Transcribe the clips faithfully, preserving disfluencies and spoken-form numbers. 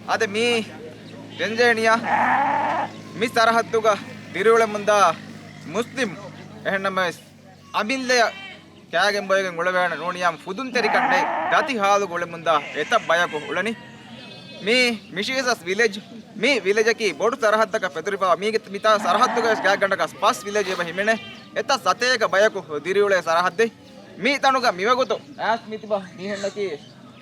އަދި މީ ޓެންޒޭނިއާ މި ސަރަހައްދުގަ ދިރިއުޅެމުންދާ މުސްލިމް، އެހެންނަމަވެސް އަމިއްލަޔަށް ކާގެން ބޮއެގެން އުޅެވޭނެ ނޫނިޔާމު ފުދުންތެރިކަން ނެތް ދަތި ހާލުގަ އުޅެމުންދާ އެތައް ބަޔަކު އުޅެނީ. މީ މިޝީސަސް ވިލެޖް. މި ވިލެޖަކީ ބޮޑު ސަރަހައްދަކަށް ފެތުރިފައި، މީގެ މިތާ ސަރަހައްދުގަ ވެސް ގާތްގަނޑަކަށް ފަސް ވިލެޖް އެބަ ހިމެނޭ. އެތައް ސަތޭކަ ބަޔަކު ދިރިއުޅޭ ސަރަހައްދެއް. މި ތަނުގަ މިވަގުތު އައިސް މިތިބަ މީހުންނަކީ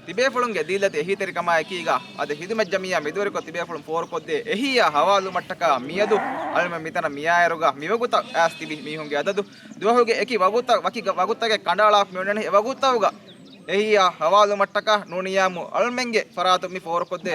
ތިބޭފުޅުންގެ ދީލަތި އެހީތެރިކަމާއެކީގަ އަދި ހިދުމަތް ޖަމިއްޔާ މެދުވެރިކޮށް ތިބޭފުޅުން ފޯރުކޮށްދޭ އެހީއާ ހަވާލުވުމަށްޓަކާ މިއަދު އަޅުމެން މިތަނަށް މިއާއިރުގަ މިވަގުތަށް އައިސް ތިބި މީހުންގެ އަދަދު ދުވަހުގެ އެކި ވަގުތަށް ވަކި ގަ-، ވަގުތަކެއް ކަނޑައަޅާފަ މިއޮންނަނީ. އެ ވަގުތަކުގަ އެހީއާ ހަވާލުވުމަށްޓަކާ ނޫނިޔާމު އަޅުމެންގެ ފަރާތުން މި ފޯރުކޮށްދޭ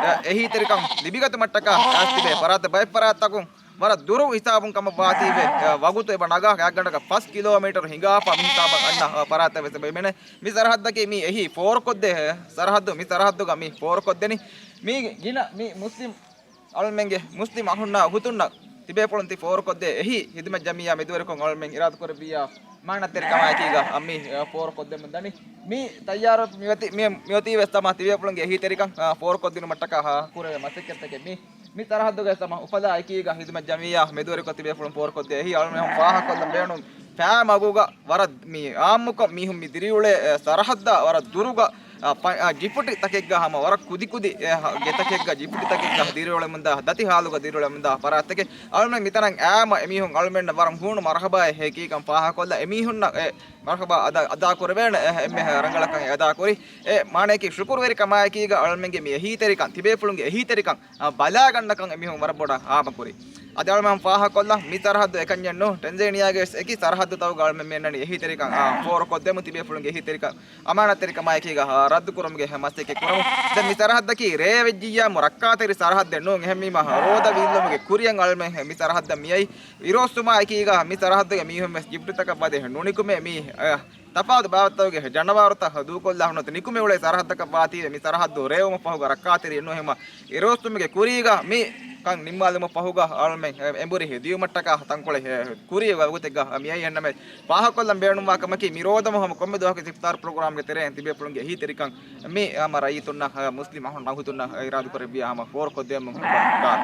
އެ-، އެހީތެރިކަން ލިބިގަތުމަށްޓަކާ އައިސް ތިބޭ ފަރާތެއް ބައެއް ފަރާތްތަކުން ވަރަށް ދުރު ހިސާބުން ކަމަށް ވާތީވެ، އެ، ވަގުތު އެބަ ނަގާ ގާތްގަނޑަކަށް ފަސް ކިލޯމީޓަރު ހިނގާފަ މި ހިސާބަށް އަންނަ، އަ، ފަރާތެއް ވެސް އެބަ ހިމެނޭ. މި ސަރަހައްދަކީ މި އެހީ ފޯރުކޮށްދޭ، އެ، ސަރަހައްދު، މި ސަރަހައްދުގަ މި ފޯރުކޮށްދެނީ. މީގެ ގިނަ މި މުސްލިމް އަޅުމެންގެ މުސްލިމް އަޚުންނާ އުޚުތުންނަށް ތިބޭފުޅުން ތި ފޯރުކޮށްދޭ އެހީ ހިދުމަތް ޖަމިއްޔާ މެދުވެރިކޮށް އަޅުމެން އިރާދަކުރެއްވިއްޔާ މާނަތެރިކަމާއެކީގަ މި، އެ، ފޯރުކޮށްދެމުން ދަނީ. މި ތައްޔާރު މިއޮތީ، މި، މިއޮތީ ވެސް ތަމާ ތިބޭފުޅުންގެ އެހީތެރިކަން، އާ، ފޯރުކޮށްދިނުމަށްޓަކާ، އާ، ކުރެވޭ މަސައްކަތްތަކެއް މި މި ސަރަހައްދުގައި ތަމާ އުފަލާ އެކީގަ ހިދުމަތް ޖަމިއްޔާ މެދުވެރިކޮށް ތިބޭފުޅުން ފޯރުކޮށްދޭ އެހީ އަޅުމެން ފާހަގަކޮށްލަން ބޭނުން. ފައިމަގުގަ ވަރަށް މި އާއްމުކޮށް މީހުން މި ދިރިއުޅޭ، އެ، ސަރަހައްދާ ވަރަށް ދުރުގަ، އަ، ފަ-، އަ، ޖިފުޓި ތަކެއްގަ ހަމަ ވަރަށް ކުދި ކުދި، އެ، ހަ-، ގެތަކެއްގަ ޖިފުޓި ތަކެއްގަ ދިރިއުޅެމުންދާ ދަތި ހާލުގަ ދިރިއުޅެމުންދާ ފަރާތްތަކެއް އަޅުމެން މިތަނަށް އައިމަ އެމީހުން އަޅުމެންނަށް ވަރަށް ހޫނު މަރުހަބާއެއް ހެކީކަން ފާހަގަކޮށްލަ އެމީހުންނަށް އެ މަރުހަބާ އަދާ، އަދާ ކުރެވޭނެ އެ، އެންމެ ރަނގަޅަކަށް އެ އަދާ ކުރި. އެ މާނަޔަކީ ޝުކުރުވެރިކަމާއެކީގަ އަޅުމެންގެ މި އެހީތެރިކަން، ތިބޭފުޅުންގެ އެހީތެރިކަން، އަ، ބަލާގަންނަކަން އެމީހުން ވަރަށް ބޮޑަށް އާމަކުރި. އަދި އަޅުމެން ފާހަގަކޮށްލަން މި ސަރަހައްދު އެކަންޏެއް ނޫން. ޓެންޒޭނިއާގެ ވެސް އެކި ސަރަހައްދުތަކުގަ އަޅުމެން މި އަންނަނީ އެހީތެރިކަން، އާ، ފޯރުކޮށްދެމު ތިބޭފުޅުންގެ އެހީތެރިކަން އަމާނާތްތެރިކަމާއެކީގަ، އާ، ރައްދުކުރުމުގެ މަސައްކަތް ކުރަމު. ދެން މި ސަރަހައްދަކީ ރޭވެއްޖިއްޔާމު ރައްކާތެރި ސަރަހައްދެއް ނޫން. އެހެންވީމަ ރޯދަ ވީއްލުމުގެ ކުރިއަށް އަޅުމެން މި ސަރަހައްދަށް މިއައީ. އިރުއޮއްސުމާއެކީގަ މި ސަރަހައްދުގެ މީހުން ވެސް ޖިފުޓިތަކަށް ވަދެ ނުނިކުމޭ. މީ، އަ، ތަފާތު ބާވަތްތަކުގެ ޖަނަވާރުތައް ދޫކޮށްލާ ހުންނަ ނިކުމެ އުޅޭ ސަރަހައްދަކަށް ވާތީވެ މި ސަރަހައްދު ރޭވުމަށް ފަހުގަ ރައްކާތެރި ނުހެމަ އިރުއޮއްސުމުގެ ކުރީގަ މި ކަން ނިންމާލުމަށް ފަހުގަ އަޅުމެން އެ-، އެނބުރި ދިޔުމަށްޓަކާ ތަންކޮޅެއް ކުރި ވަގުތެއްގަ މިއައީ. އެހެންނަމެ ފާހަގަކޮށްލަން ބޭނުންވާ ކަމަކީ މި ރޯދަމަ ހަމަ ކޮންމެ ދުވަހަކު އިފްތާރު ޕްރޮގްރާމްގެ ތެރެއިން ތިބޭފުޅުންގެ އެހީތެރިކަން މި ހަމަ ރައްޔިތުންނަށް، މުސްލިމް އަޚުން އަޚުތުންނަށް އިރާދަކުރެއްވިޔާ ހަމަ ފޯރުކޮށްދޭމުން ދާނެ.